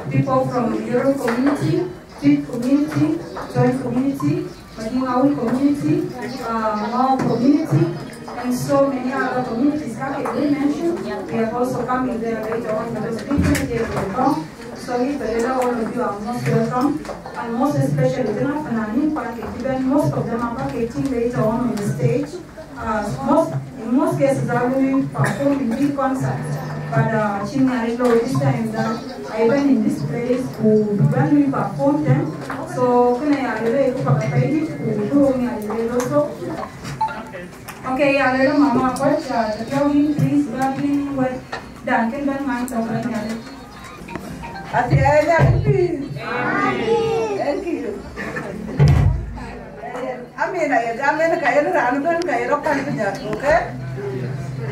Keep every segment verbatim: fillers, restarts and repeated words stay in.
People from Yirol community, Twic community, Tony community, Mading Awil community, uh, Mao community, and so many other communities that we mentioned. We are also coming there later on because people here will come. So if the leader, all of you are most welcome, and most especially, you know, and I need one thing, most of them are vacating later on on the stage. Uh, most, in most cases, I will perform in big concerts, but uh, chin I know this time that I even in this place who when we perform them. So can I really look up a page who do me a little also? Okay, I let Mama coach uh, the girl in please, well, in what Dan can ben mind of. Ati aya, thank you. Thank you. Amin, aye gam en ka yen raan ben ka yen rɔt kan piny, okay?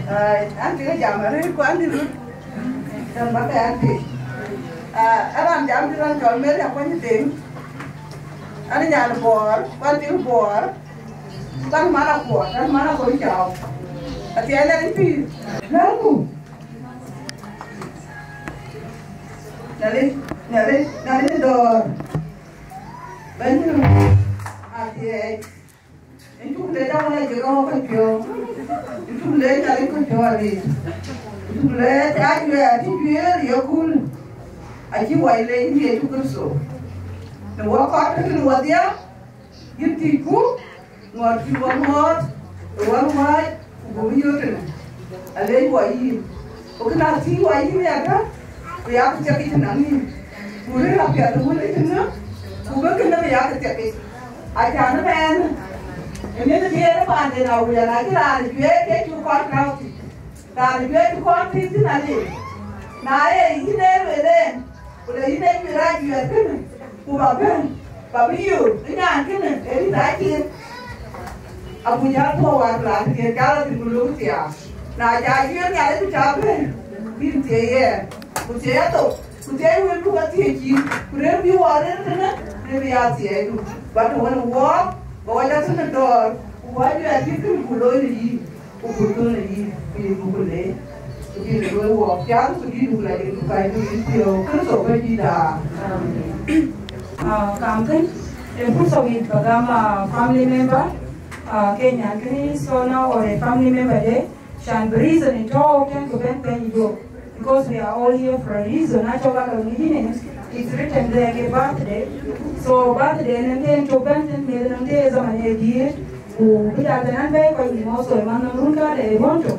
Ai, an tïŋ jam arëët ku an dï rut. Tɛ̈n ba ke an tïŋ. Ah, an raan jam dï raan cɔl Mary Akuany Deŋ. An nyan Bor, ku an tïŋ Bor. Ku an man Akuɔt, an man Akuɔt Cau. Ati aya, thank you. Lalu. Nali, nali, nali dɔɔr. Bɛ̈ny athiɛɛi. Ëcuk leec Awäny Ajek awä kɔc piɔ̈u. Ëcuk leec Nhialic kɔc piɔ̈u arëët. Ëcuk leec ajuɛɛr cï juëër ye kul. Acï wac leec në Yecu Kërtho. Në wɔ kɔc tɔ̈ tënë wɔdhia, yïn thiëcku, ŋɔɔt cï wɔ ŋɔɔt, ë wɔ ruääc, ku buk yöt tënë. Alec wɔ yïn. Ku kënë athiëc wɔ yïn ëyadä, ku yak thiɛkic tënɔŋ yïn. Ku rëër apiɛth ë wël ëtënë, ku bï kënë bï yak thiɛkic. Acan ëmɛn, ë mïth thiëër ë paanden Awil, na cï raan ë juëc ke cuk kɔn tääu thïn. Raan ë juëc cï kɔn thïn thïn aliu. Na ye yïn ee lueel en, ku le yïn ee juëc raan juëc kënë, ku ba bɛ̈n, ba bï yöök ë nyan kënë ë rït acin. Abu jäl puɔ̈u war raan thiëër jäl athïn ku lok thiaak. Na ca juëc Nhialic ku ca bɛ̈n, bï yïn thiëëc yɛn, ku thiëëc athok, ku thiëëc wëldu ka thiëëc yïn, ku rëër bï wɔ rëër tënë, rëër bï ya thiëëcdu. Ba të wën ë wɔɔk, ba wɔ jɔ thïn ë dɔɔr, ku wɔ juëc acït kënë ku looi në yïn. Ku buk thöl në yïn, ku yïn buk leec, ku bï lë luɔi wɔɔk piath, ku dït buk la yen, ku kac buk yïn piɔ̈u, Kërtho Bɛ̈nydït aa. Uh, kam kën, ë fursa wïc ba gam, uh, family member, uh, ke nyan kënë, so now or a family member de, can be reason in talk, can ku bɛ̈n bɛ̈ny yök. Because we are all here for a reason. Actually, like, it's written there, a birthday. So birthday, and then to bend and then zaman a year. Ku bï jal bɛ̈n an bɛ̈ɛ̈i kɔc nïïm also, man nɔm run kadë ë ruɔ̈n tök.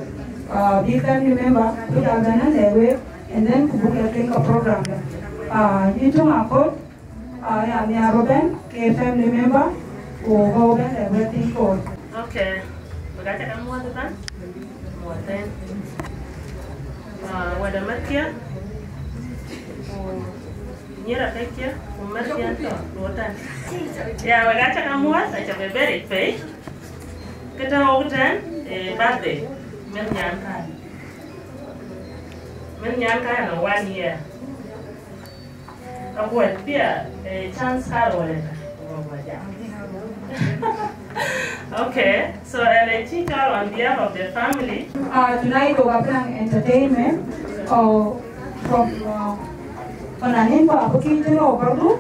Uh, bï family member bï jal bɛ̈n an lɛ̈k wek, and then ku buk ya tueŋ ka program dä. Uh, yïn töŋ akɔ̈l, uh, ya nhiaar bä bɛ̈n ke family member, ku bä bɛ̈n lɛ̈k wek thïn koor. Okay. Wek aca ke muɔ̈th ëbɛ̈n. Muɔ̈th ëbɛ̈n. Ah, wɛ̈t ë mɛ̈thkiɛ̈, ku nyïïr akëckiɛ̈, ku mɛ̈thkiɛ̈ tɔ̈ duɔ̈ɔ̈r tɛ̈n. Ya, wek aca ke muɔ̈th, aca bɛ bɛ̈ric pei. Kë tɔ̈ ɣok tɛ̈n, ee birthday, mɛ̈th nyankäi. Mɛ̈th nyankäi nɔŋ one year. Aguɔt pia, eh, chance ka role ka. Okay, so, and a teacher on behalf of the family. Uh, tonight we have an entertainment, uh, from, uh, fananin ba buki tino bardu.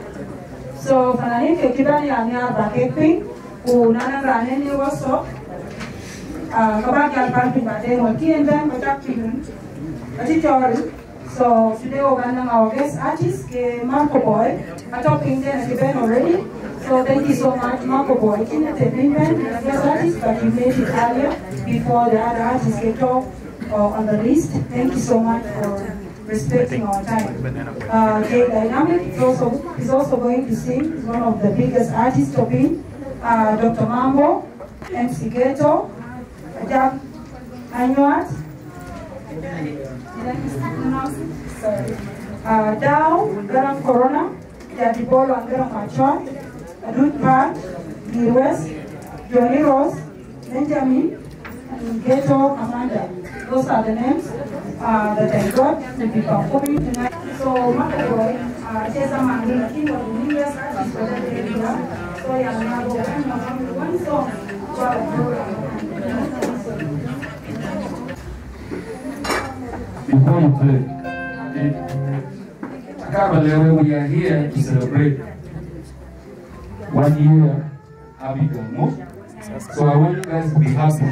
So fananin ke kiban ya ni arba ke piny, ku nana rane ni waso. Uh, kabak ya parking ba demo kien ben batak piny. Ati chori. So today we got our guest artist, ke Marco Boy. I talking then at the band already. So thank you so much, Marco Boy. Kina the band guest artist, but you made it earlier before the other artists can talk, uh, on the list. Thank you so much for respecting our time. Uh, Jay Dynamic is also, is also going to sing. He's one of the biggest artists of him. Uh, Doctor Mambo, M C Ghetto, Ajak Anyuat, uh, Dau Garang Corona, Jadi Bolo and Garang Machon, Adut Park, Gil West, Johnny Rose, Benjamin, and Ghetto Commander. Those are the names, uh, that I got to be performing tonight. So, Marco Boy, uh, cheza mangi, lakini wa the biggest artist wa that area. So, ya, ya, one song, wa, Before you play, But we are here to celebrate one year Abigail Muk. So I want you guys to be happy.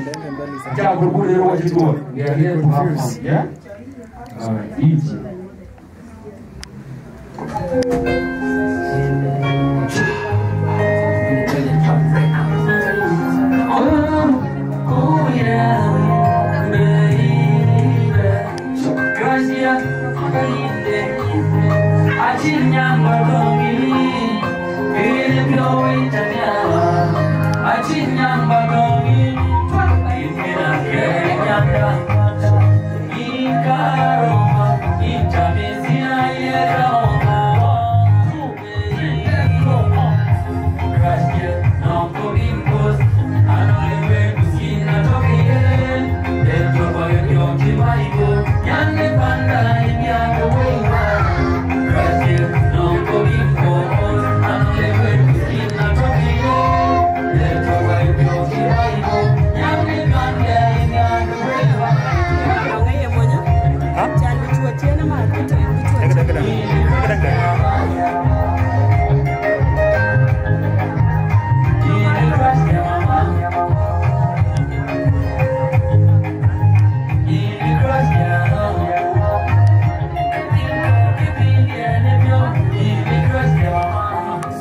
Acha gurgur rero wa ci duɔ̈r. We are here to have fun, yeah? All right, easy.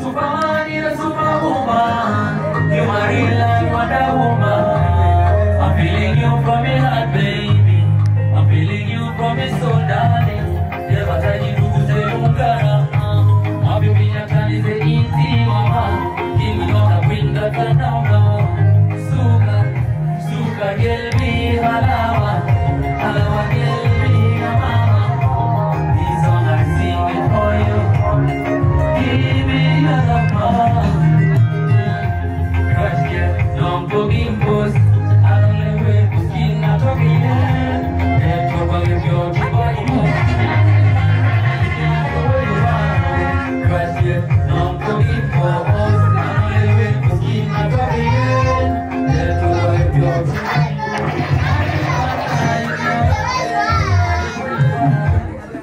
Superman, you're a superwoman. You're my real life Wonder Woman. I'm feeling you from your heart, baby. I'm feeling you from your soul, darling. Never tell you to say Ungara. My baby, I tell you say easy, mama. Give me not a queen that can now, now. Sugar. Sugar, give me halawa, halawa, give me a mama. This song I sing it for you. Give me a love, mama. Crush, yeah, long for being boss. I don't let way for skin, I talk it, yeah. That's what I love you, you body move. Crush, yeah, long for being boss. I don't let way for skin, I talk it, yeah.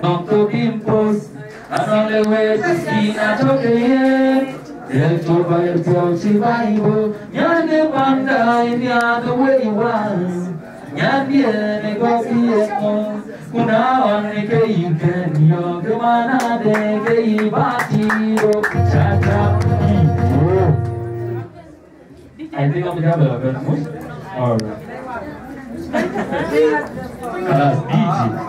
Nɔŋ thok yïn poth, anɔŋ le wëët yïn atɔ̈ ke yen. Del col ba yer piɔ̈u cï ba yï bɔ̈, nyan de panda yïn ya the way you want. Nyan diɛn ë gɔ̈k yï yen ŋö, ku na ɣɔn ke yï kën yɔ̈ɔ̈k, ke man ade ke yï ba tïït röt. Cha cha. Mm. Oh. I think I'm gonna have a bit more. All right. Kalas, D J.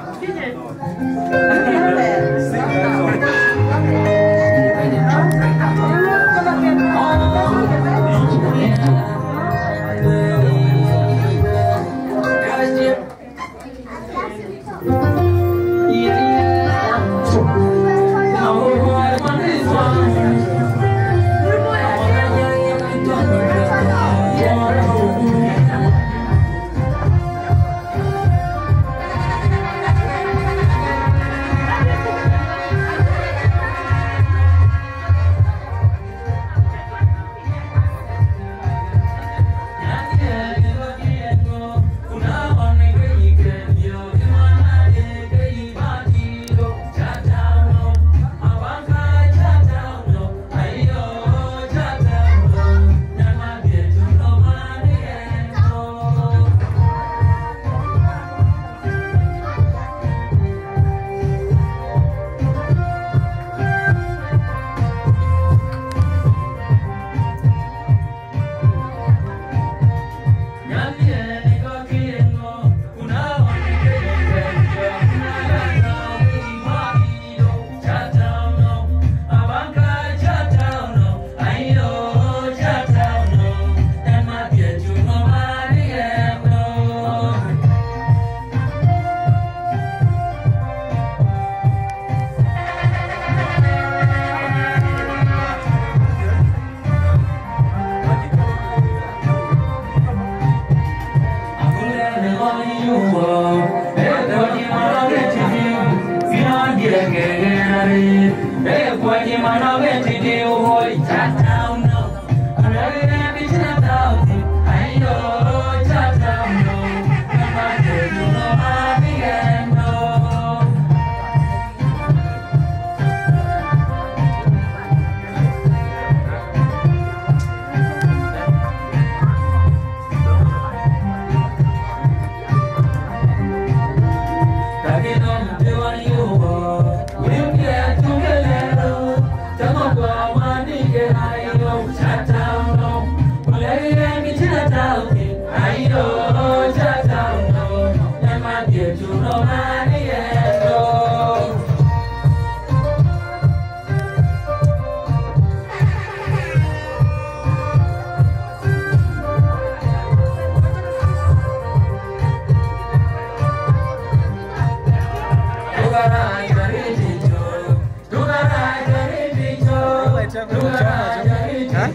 Eh?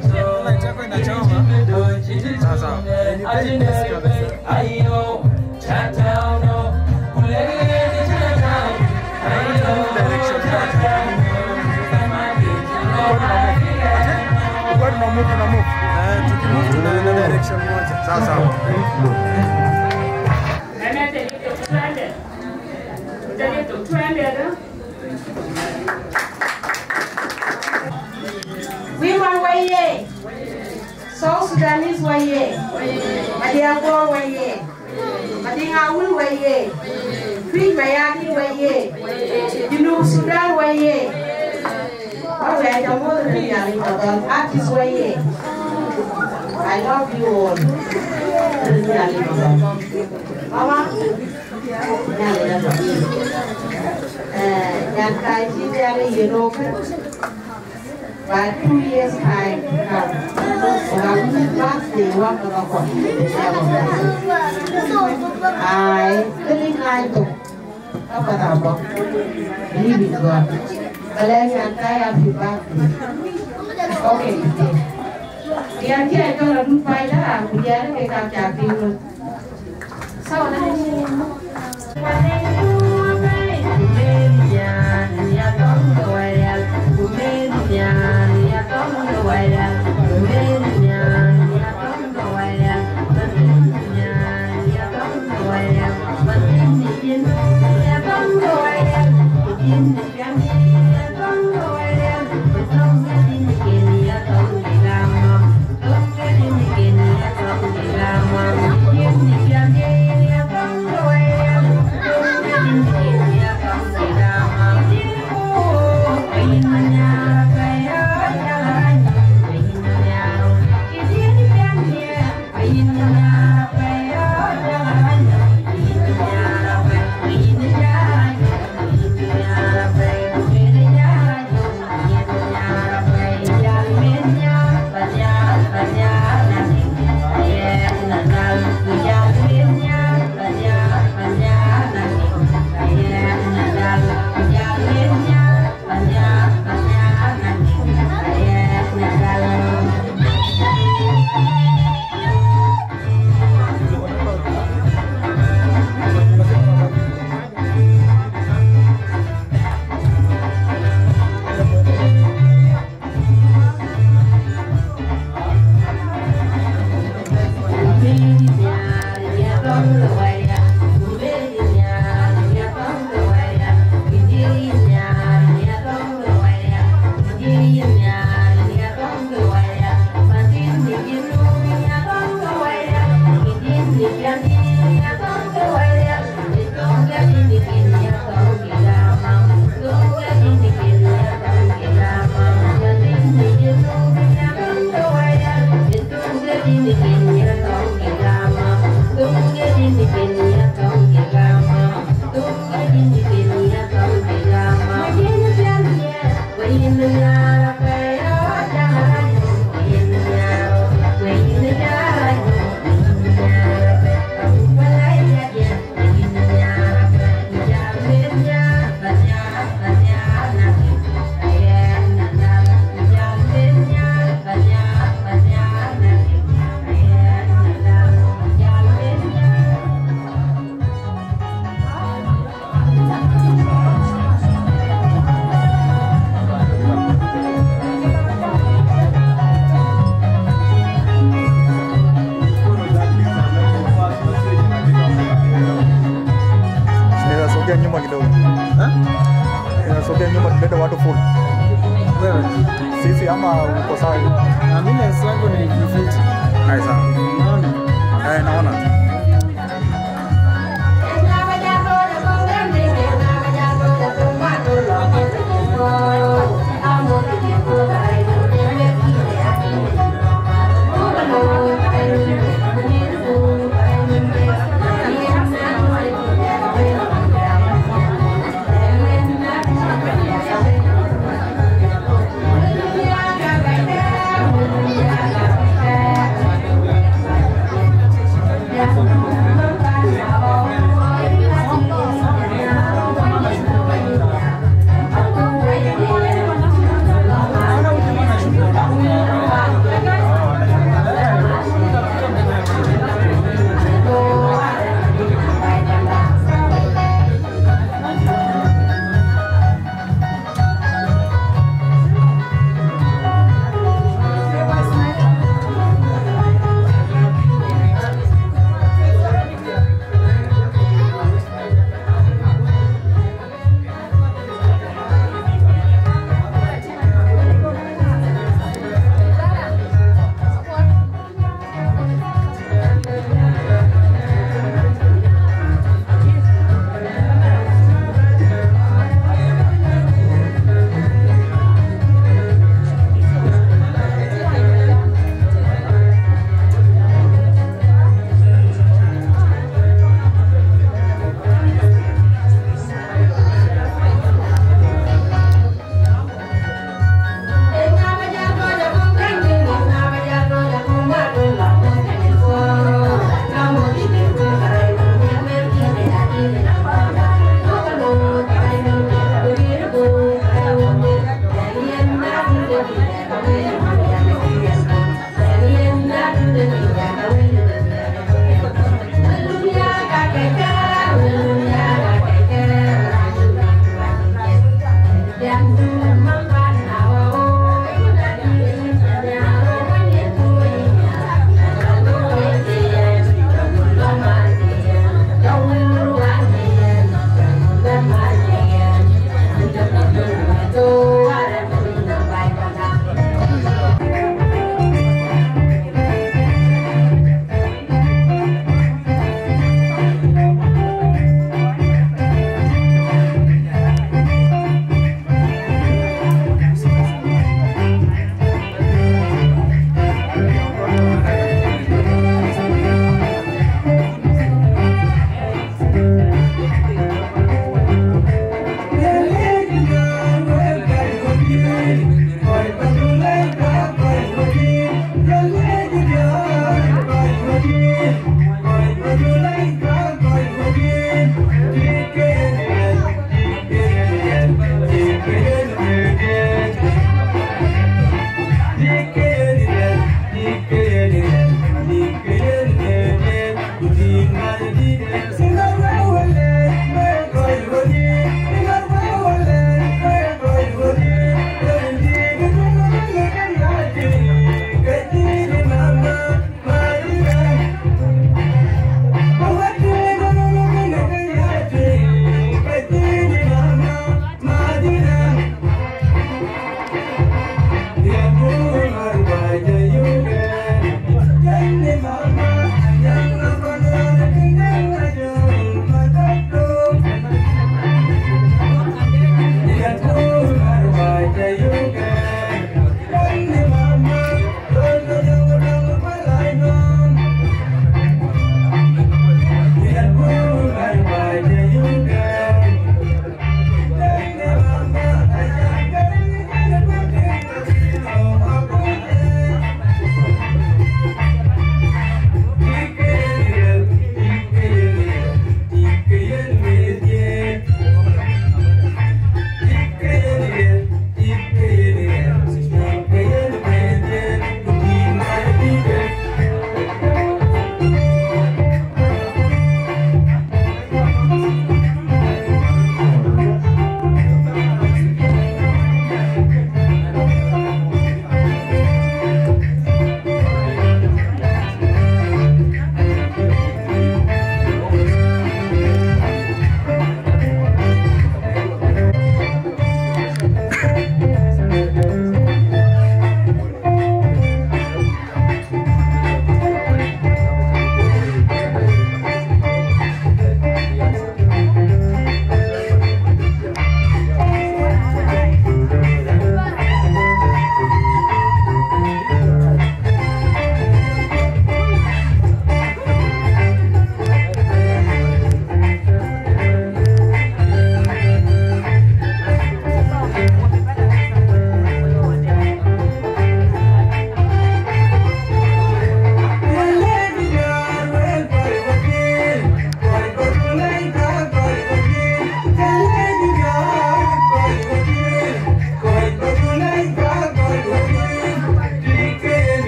Sawa, sawa. Direction. Watu na move, na move. Eh, tukimove tuna direction moja. Sawa, sawa. Women woyee! South Sudanese woyee! Madiang Bor woyee! Madiŋ Awil woyee! Tuic Mayardit woyee! Junub Sudan woyee! Wɔ wɛɛc amuɔ̈th rin Nhialic Madhɔl, artist woyee! I love you all. Rin Nhialic Madhɔl. Mama, Nhialic Madhɔl. Eh, nyan kai cï Nhialic yen ɣok. By two years time to come, ɣok abï birthday wä ke ka kɔc. Ai, kë lik ŋaany thok, ka path abɔ̈. Believe in God. Ba lɛ̈k nyan kai happy birthday. Okay, today. Yɛn cï a jɔl adut paida, ku yɛn ke ka ca piŋ wën. Naweza sogea nyuma kidogo. Eh? Naweza sogea nyuma, tulete watu full. Wewe? Sisi ama uko sawa? Ah, mimi nasikia ni fiti. Hai, sawa. Unaona? Eh, naona.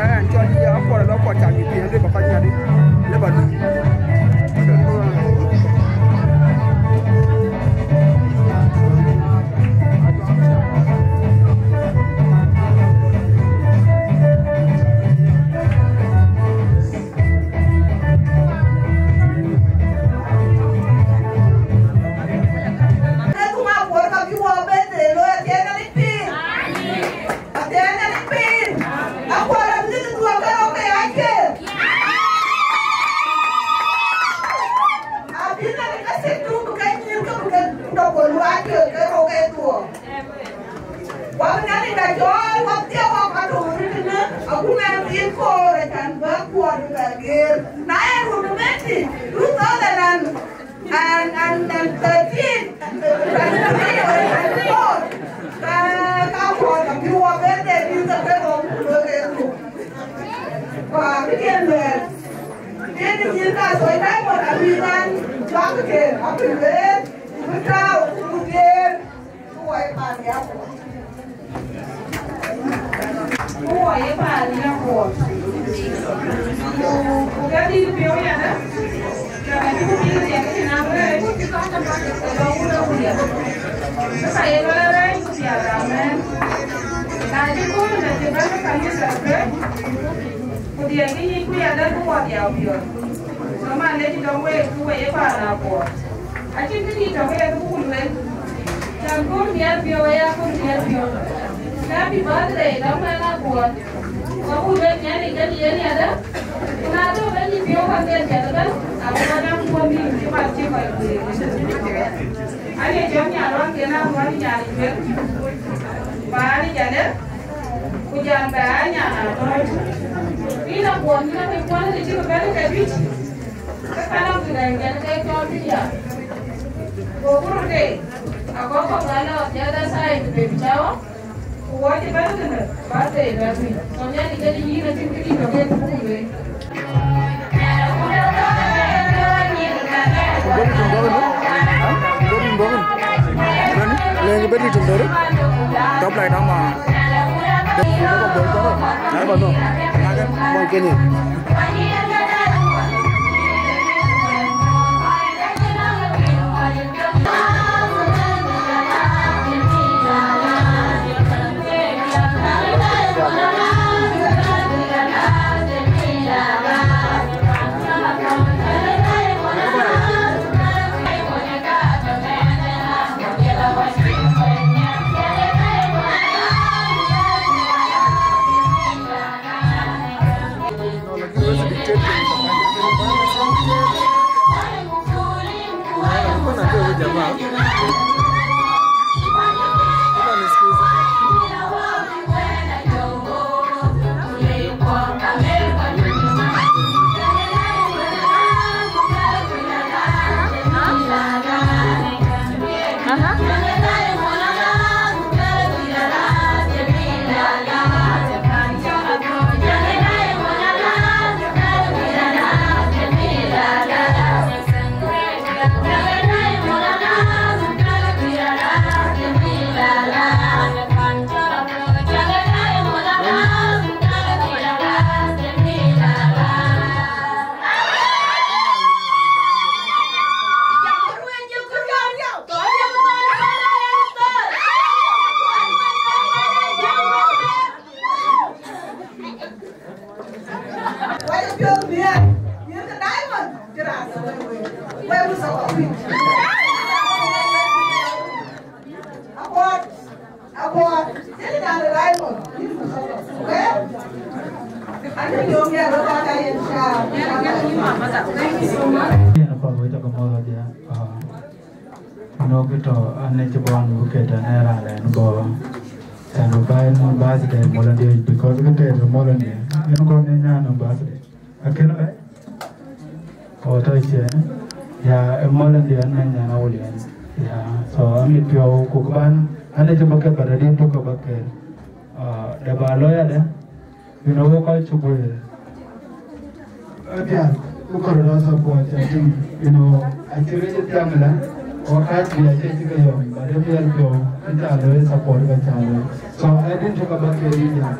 Ɛn cɔl yï Akuɔl, lɔ Akuɔl cak yï piɛ̈n, lëbë kɔc nyadï, lëbë luny. Wak nani ka jɔl wak thia wak ka tuŋ rit në, aku mɛn rin koor acan bä kuɔt bä geer. Na en run mɛnti, two thousand and, and, and, and thirteen, twenty-three or twenty-four, ka, ka kuɔt ka bi wak bɛ de bi ka ke wak ku lo ke ku. Wa bi kien bɛ. Kien ni ka so dai mo na bi nan wak ke, a bi bɛ, bi ta ku geer. Ku wɔ ye paan ya Kuɔt. Ku wɔ ye paan ya Kuɔt. Ku, ku ka dït piɔ̈u yɛn, ka ka cï ku dït riɛk cï na bï rɛɛc, ka ba wun a wun ya. Ka ye lɔ rɛɛc ku piath, amen. Na cï kööl na cï bɛ̈n ë kanitha ke, ku diɛɛr kë yic ku yɛn dɛ̈t ku wɔ dhiau piɔ̈ɔ̈th. So man lec tɔ̈ wek ku wɔ ye paan a Kuɔt. Acïn kë dït tɔ̈ ke ye buk lueel. Cän kööl diɛɛr piɔ̈u aya, kööl diɛɛr piɔ̈u. Happy birthday, dɔm mɛn a Kuɔt. Ka buk lueel nyan ë jɛn yen yadë. Ku na döŋ bɛ̈ny piɔ̈u ka ŋiɛc jɛn ëbɛ̈n, abï kɔc däŋ puɔ̈u mïïm cï man cï kɔc guiir. Aye jɔt nyan ruɔ̈nken a ruɔ̈n nyan ë juëc. Ba an ë jadë, ku jam bɛ a nyan a tɔ̈u. Yïn a Kuɔt, yïn a ke kuɔn ë cï bï bɛ̈n ke juëc. Ke kalam kï dɛ̈ŋ jɛn ke cɔl bï ya. Go ku röt ke, agɔk kɔ̈k aa lɔ the other side baby shower. Ku wɔ cï bɛ̈n kënë, birthday bɛ̈n wïc. So nyan ë jɛn yïn acïn kë dït tɔ̈ ke buk lueel. Yen apath wek cä ke mɔ̈th wadhia. Ah, nɔ̈k kë tɔ̈ an, ë cï bɔ̈ an, bï ket an, ë raan rɛn bɔ̈. Can bï bäi në birthday mɔlɔndië, because kë tëë mɔlɔndië, yen kɔn ë nyan në birthday. Akën ë? Oh, tɔ̈ cië. Ya, ë mɔlɔndië an, ë nyan Awulian. Ya, so, amit piɔ̈u ku kë ban, an, ë cï bä ke bä rɛ̈t tök ke bä ke. Ah, dɛ ba lɔ ya dɛ. You know, wek kɔc cuk wëër. Apiath, ku kɔɔr rɔt support, I think, you know, acï rëc thiaŋ ëlä, wɔ kääc bï acie cï ke yɔm, but ë miɛl piɔ̈u, kë ca looi support ka ca looi. So, I didn't talk about the region.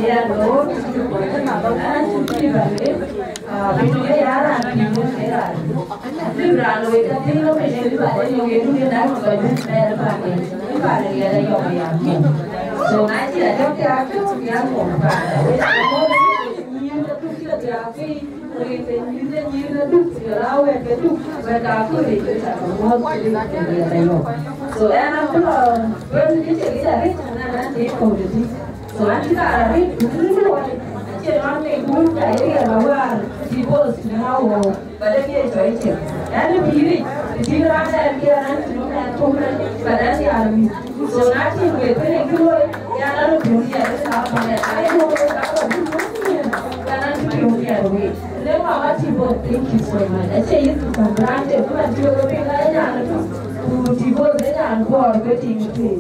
Ya, no, ana cï bä le, ah, bï ya raan piny wën ke raan. Bï raan wek ka piny wën ke bï ba le yök ye duŋ ye daŋ kɔc bï bɛ̈ɛ̈r paande, bï paande riɛl ayɔk ya. So, na cï a jɔk ya, jɔk ya mɔ̈u paande. Wek ka mɔ̈u nyïïr ka tuk cï ka thiaak piny, wek ke nyïïr ke nyïïr ka tuk, ku jɔl a wɛ̈t ke tuk, wɛ̈t ka kööl yic, wek ka mɔ̈u ke riɛl ayɔk. So, ɛn a bï lɔ, bï cï kë ca rëc, na, na, tëë kɔ̈u tëtï. So an cï kaar arëët, ku bï luɔi, acie raan ke guur ka ye riɛl awäär, bï both në awou, ba de ye cɔi cï. Ɛn ë pïïr yic, të tïŋ raan ɛn kiɛɛr an cï nɔm ɛn thok rɛn, ba de nhiaar mïth. So na tïŋ wek kënë kï looi, ya na röt piɔ̈u nhiɛɛr ë thaar bä lɛ̈k, ka ye mɔ̈u wek ka röt bï mɔ̈u nhiɛɛr, ba na cï piɔ̈u nhiɛɛr wek. Le mama cï both, thank you so much. Acie yith ku thɔ̈ŋ raan tek, ku man cï wek piŋ ka ye nyan ëtök, ku cï both ë nyan bɔɔr ke tïŋ ë piny.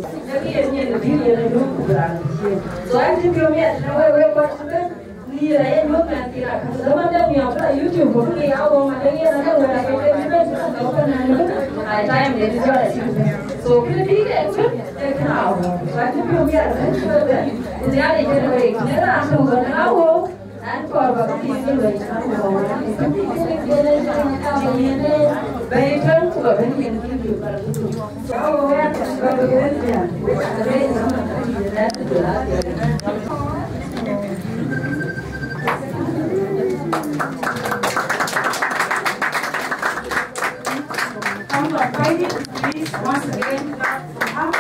Yen yen ë dhil yen ë duk ku raan ë ciëën. So an cï piɔ̈u miɛt tënë wek, wek kɔc cï bɛ̈n. Nïïr aye nyuɔ̈th mɛn thïn akäl. Lëma dek miɔɔc bï la YouTube ku bï ya wok ma dek yen adek wek aye ke bï bɛ̈n bï la thok ke nɛn ëbën. Ai time de bï jɔt acïk bɛ̈n. So kënë bï kek bï ke kënë a wok. So an cï piɔ̈u miɛt tënë wek bɛ̈n. Ku Nhialic yen ë wek. Në raan tök ëbën a wok. An kɔɔr ba bï yïn lɔ cam lɔ wä. Bɛ̈i tɔ̈ŋ ku ba bɛ̈n yen kï bï ba bï thuk. Awo wä ba bï bɛ̈n thiäŋ. Wek a rëër na ma bï yïn rɛ̈ɛ̈r ku jɔl a thiäŋ. Come on, please, once again, clap for her.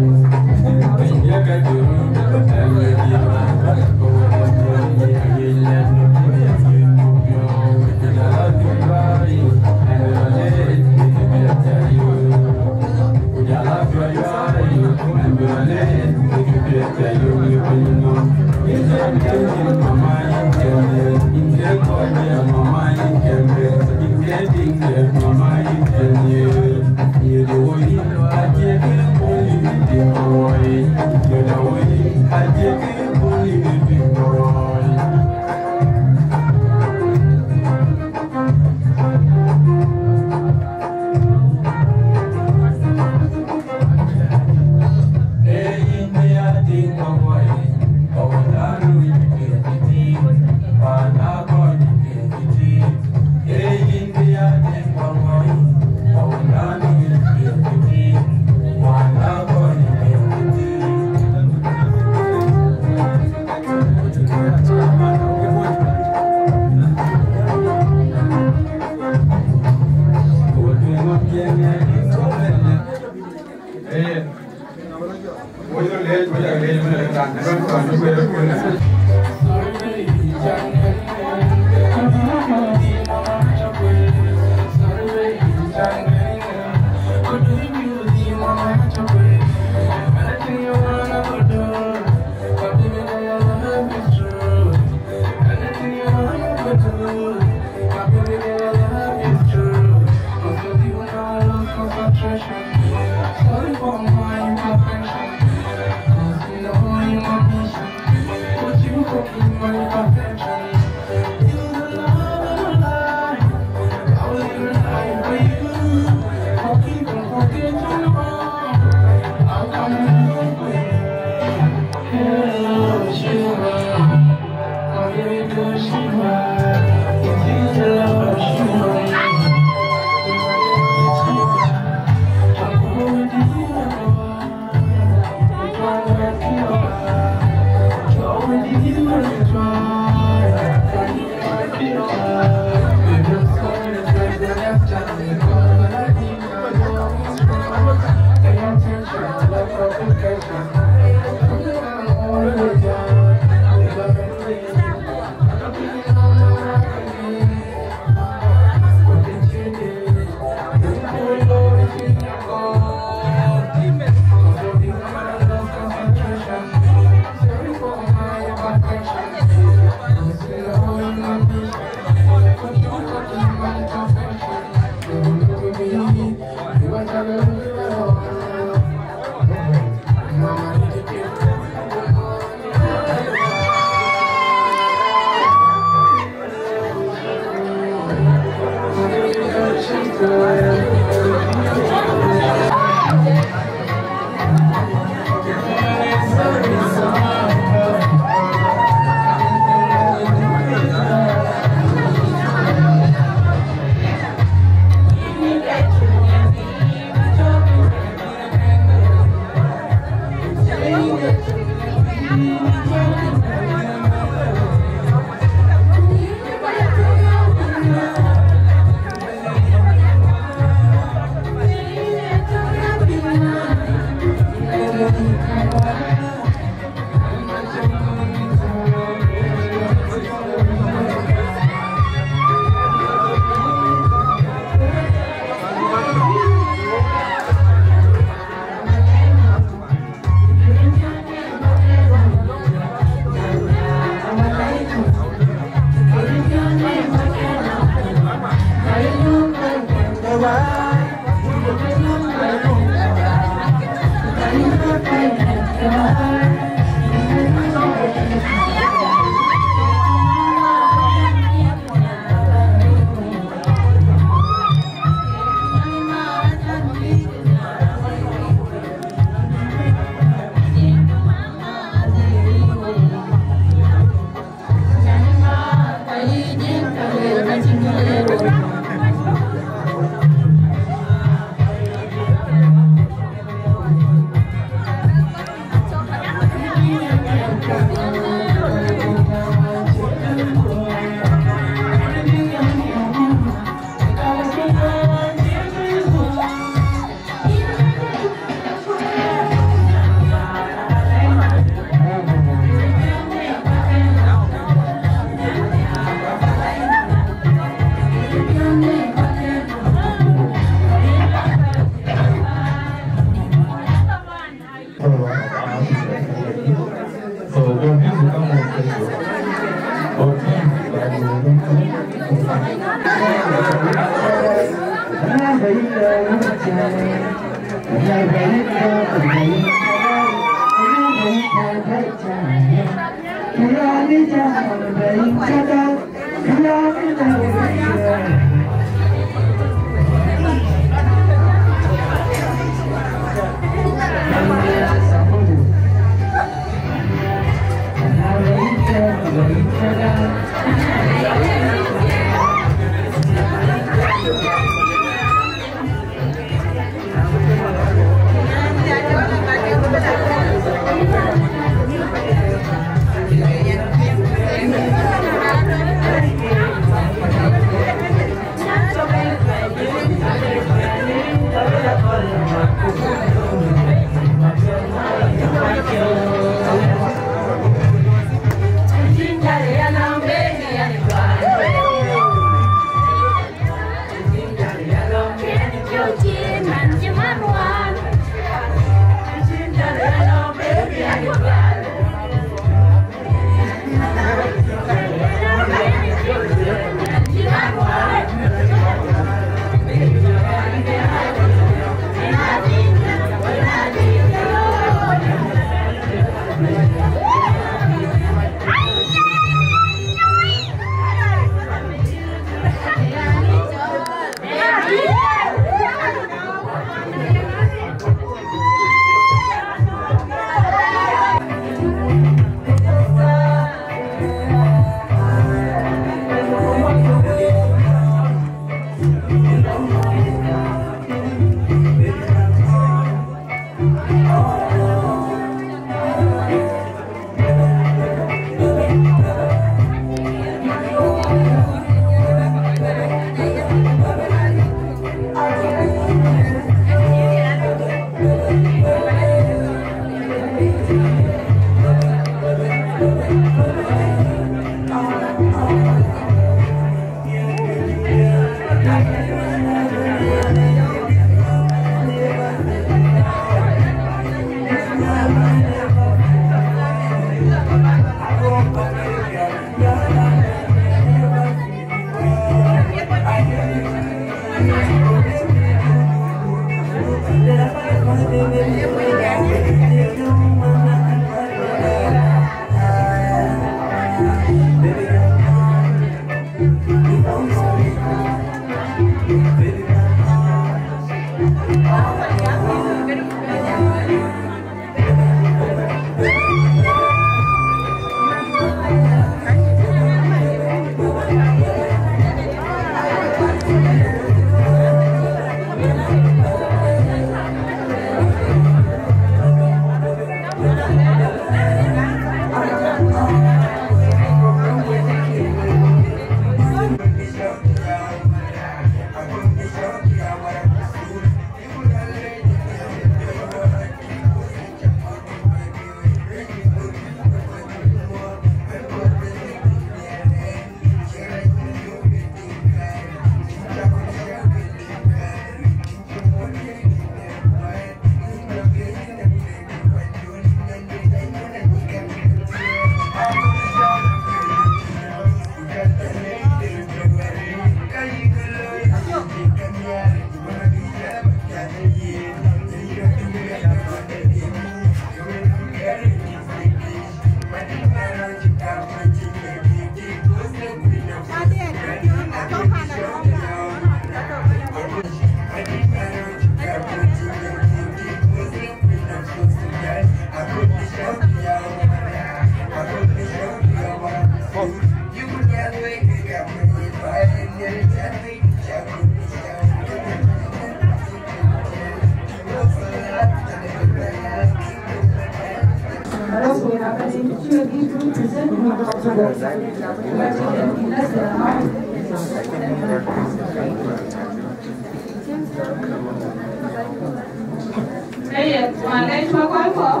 Eye, malec wek kɔc kɔ̈k,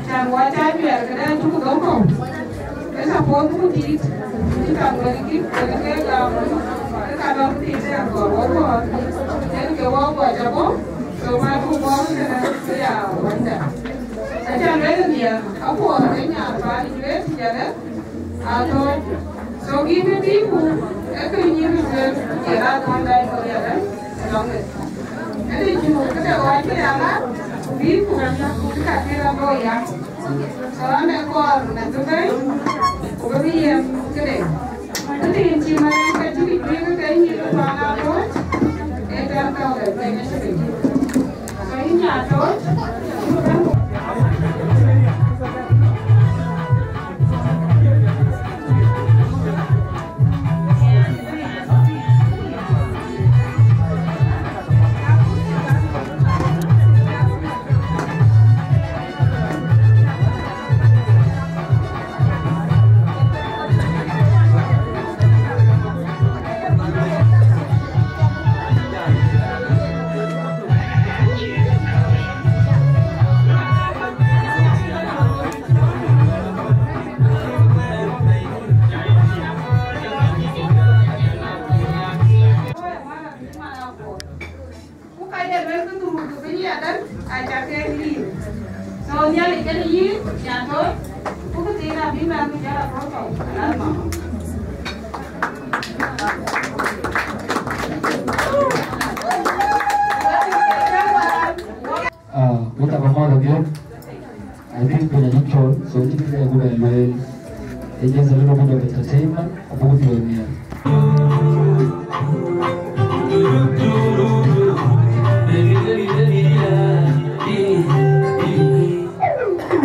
can wɔ ca juɛɛr këdë cuk dhok kɔ̈u. Ke ka puɔth ku tiit, cï ka wël kï, wël ke gam, ke ka dɔm tiit ë kɔ̈u wɔ kɔ̈u. Yen ke wɔ kɔc abɔ̈, so ma ku bɔ̈ këdë ke ya wënda. Acan wek nhial, apuɔth ke nyan paan juëc yɛlë, atɔ̈. So kï bï bï ku, e kë nyïïn juëc, ye rat kɔn dai kɔc yɛlë. Këdï cï muk këde ɣɔc cï ya lat, bï ku ka cï rɔt looi ya. So, ane kɔɔr na bï bɛ̈n, ku bï bï yen këde. Këdï cï Mariam ka cï bï bï ke nyïïn ke pan Atoc, ee ten thousand piny acï bï. So, yïn Atoc, ku ka ye luel ke dhuruk ke piny ya däŋ, aca ke yïn. So, Nhialic kenë yïn, Nyantoc, ku kë thiin abï mɛn ku jɔl a protocol, alat mama. Ah, we cak a mɔ̈ɔ̈th apiɛth. I think piny acï col, so cïn kë bï bɛ lueel. It's just a little bit of entertainment, ku buk piɔ̈ɔ̈th nhial.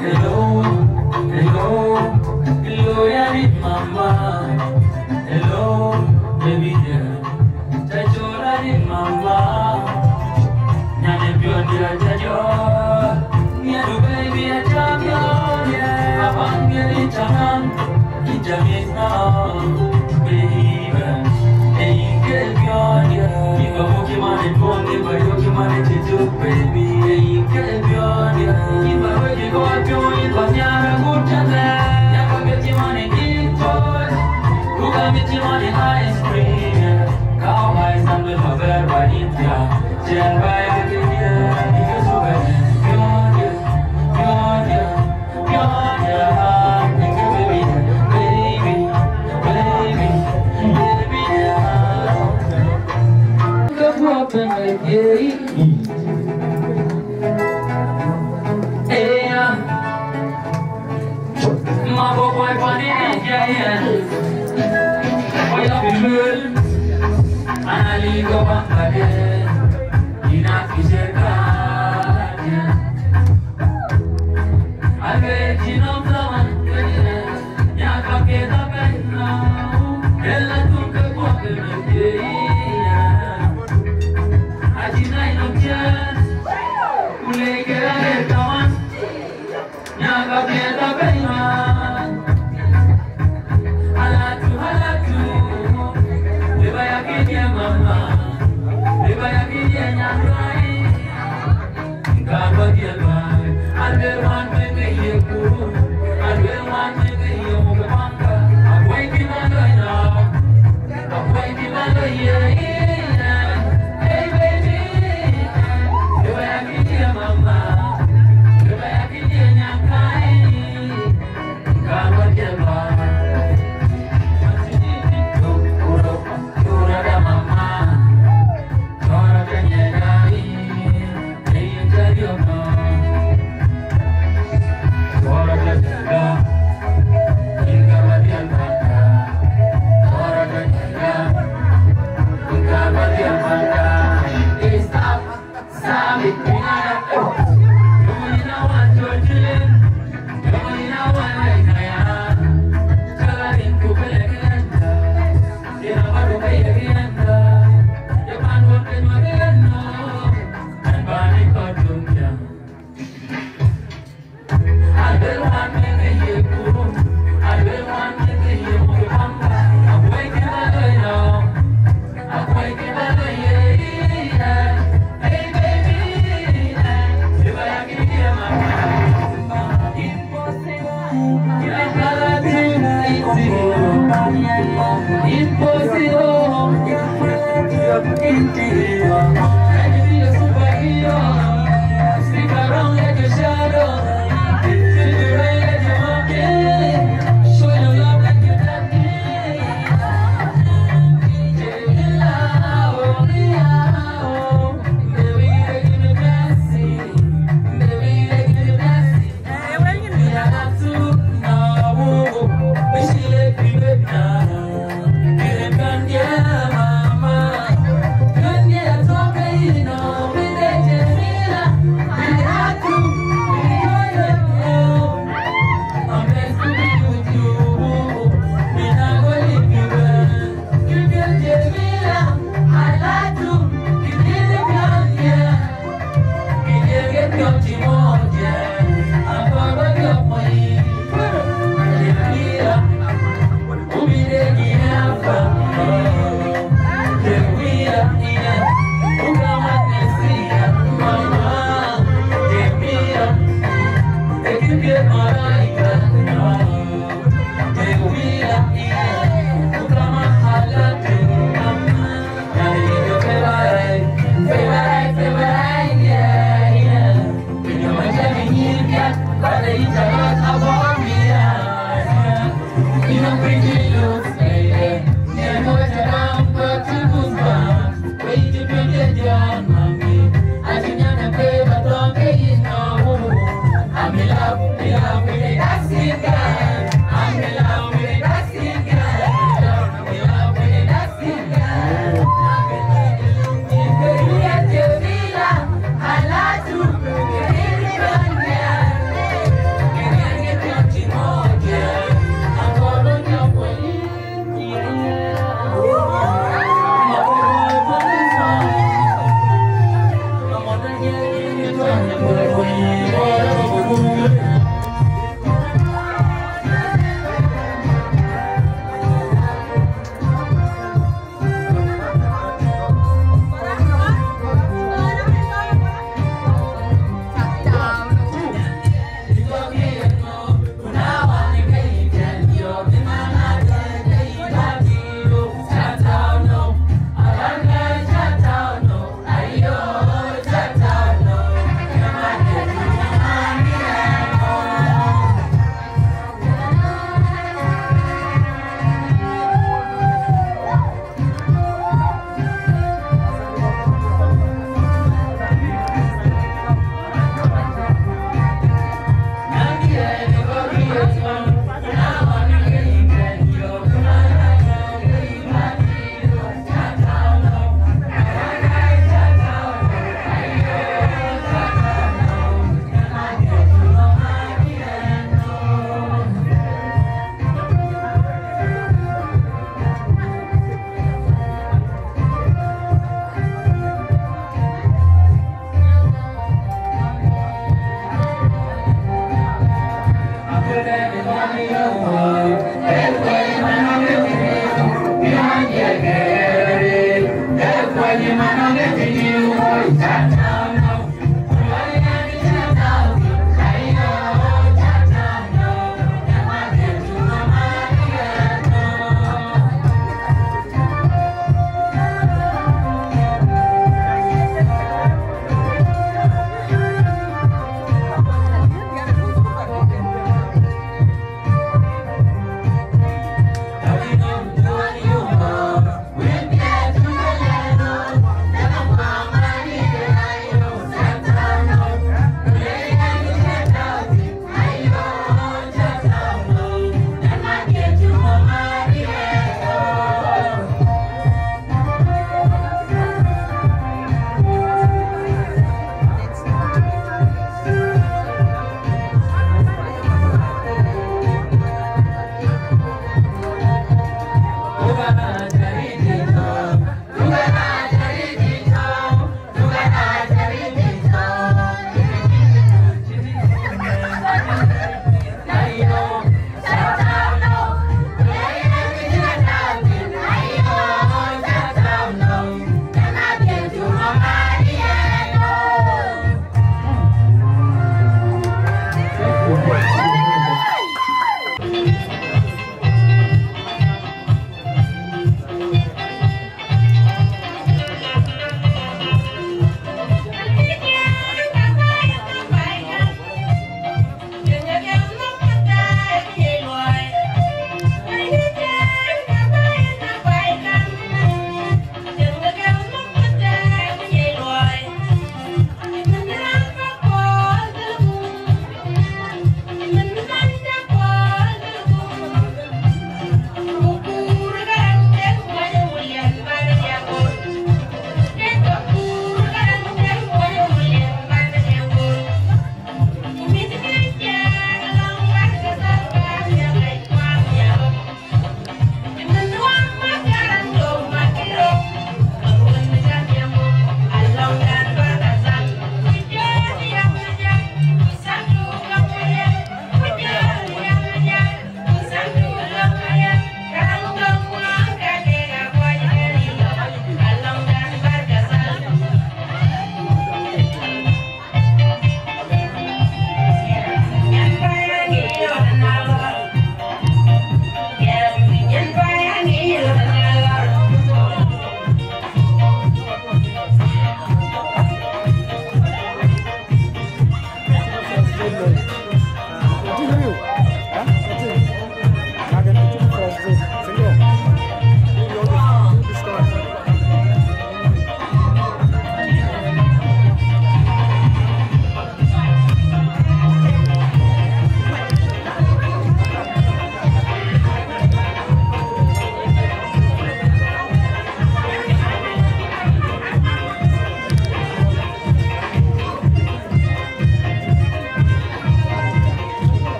Hello, hello, hello, ya ni mama. Hello, baby girl. Tachora ni mama. Nyane pion dia tachor. Miadu baby achapion dia. Abang dia ni tangan. Ijami now, baby. Hey, girl, pion dia. Iba muki mane tuong, iba yoki mane chitu, baby. Hey, girl, pion dia. Iba weki kwa pion, iba nyara kuchale. Yaka beti mane kintoy. Who got me tea on the ice cream? Yeah. Cow eyes and with my bed right in here. Tell by I can hear. Because who got me? You're here. You're here. You're here. Baby, baby, baby, baby, yeah. Come up and make it. Yeah. Mabɔ kɔc kɔn ë jɛɛn, kɔc abï lueel, an, alï ke baŋ kadë, yïn akï cï kaat. Alueel cï nɔm zaman, nyak ka ke tha bɛ̈n nɔm, ëlä thuk ke guɔ ke meth ye yïn. Acï nai nɔm cɛɛn, ku lec ke raan ë kaman. Nyaka piɛth abɛ̈ny man. Alatu, alatu. Leba ya kidie mama. Leba ya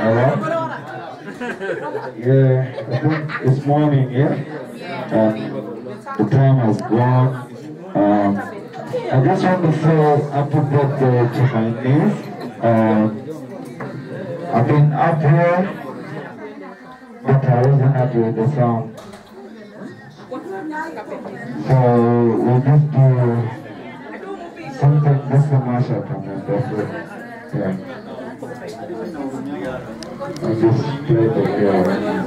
Hello? Yeah, I think it's morning, yeah? Um, the time has gone. Um, I just want to say happy birthday to my niece. Um, I've been up here, but I wasn't happy with the sound. So we just do something, just a mashup, and then that's it. Yeah. I just play the piano.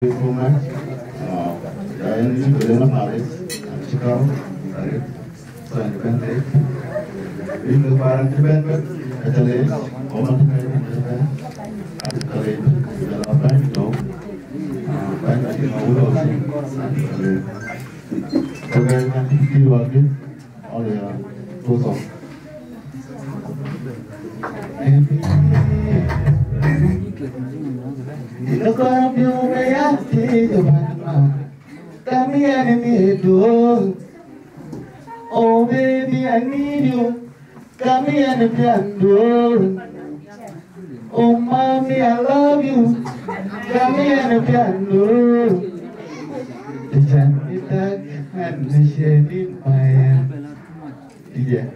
Thank you so much. Uh, I am Lena Paris, Chicago. Sorry. So, independent. In the parent independent, at the late, woman, at the late, the last time, so, uh, when I think I would also, so, guys, I think you are good. All the, uh, two songs. Come here, me do. Oh, baby, I need you. Come here, me do. Oh, mommy, I love you. Come here, me do. The Chinese tag and the Chinese fire. Yeah.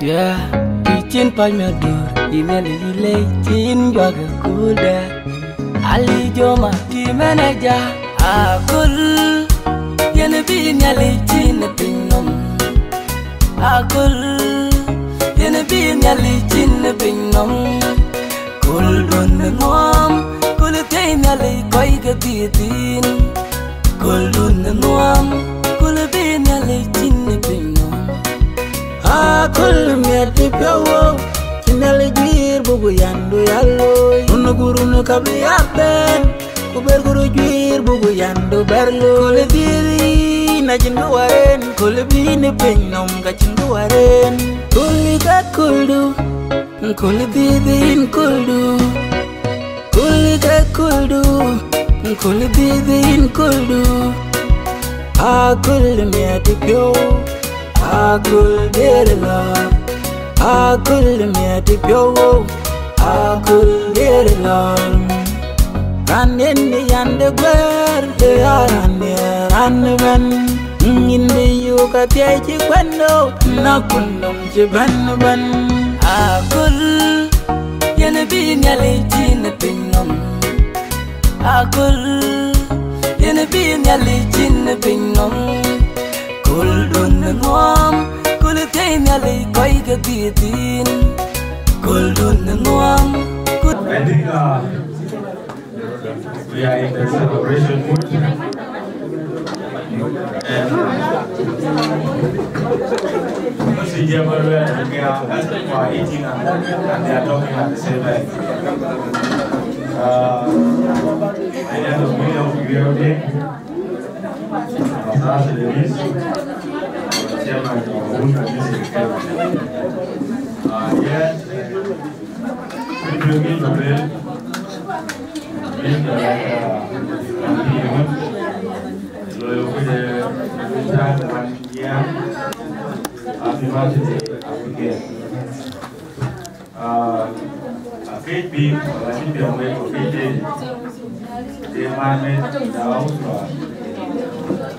Yeah, yï cïn päc miɔ̈t dur, yï Nhialic yï lec cïn juak ë kuldɛ. Ali joma ti mɛnɛja, aköl, yen bï Nhialic cïn ë piny nɔm. Aköl, yen bï Nhialic cïn ë piny nɔm. Köldun ë nuɔm, köl thiëi Nhialic kɔc ke dhiëëth thïn. Köldun ë nuɔm, köl bï Nhialic cïn ë piny nɔm. Aköl miɛt ë piɔ̈u wou, cï Nhialic juiir buku yandu ya looi. Run ë gurun ka bï ya bɛ̈n, ku ber guru juiir buku yandu bɛ̈r looi. Köl dhiëëth yïn acïn kë war en, köl bï yïn ë piny nɔm ka cïn kë war en. Köl ë ka köldu, köl dhiëëth yïn köldu. Köl ë ka köldu, köl dhiëëth yïn köldu. Aköl miɛt ë piɔ̈u, aköl diëër lɔ̈ɔ̈r, aköl miɛt ë piɔ̈u wou, aköl diëër lɔ̈ɔ̈r. Raan yen ë yande guɛ̈ɛ̈r, ë ya raan ë raan ëbɛ̈n. Nyin bï yök athiɛɛi cï kuɛ̈n nöök, na kun nöm cï bɛ̈n ëbɛ̈n. Aköl, yen bï Nhialic cïn ë piny nɔm. Aköl, yen bï Nhialic cïn ë piny nɔm. Köldun ë nuɔm, köl thiëi Nhialic kɔc ke dhiëëth thïn. Köldun ë nuɔm, köl I think, uh, we are in the celebration mood. And, uh, this is Jabal, where we are asking for eating and, and they are talking at the same time. Uh, I have a million of you here. Sasa Denise, chairman wa Uhuru Music Academy. Ah, yeah. People meet the bell. Meet the, uh, people. Loyal to the entire one year. Happy birthday, happy year. Ah, a kec bï, wala cï piɔ̈u wek, a kec de, de man me da usra.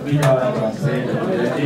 Bï da la translate, wala cï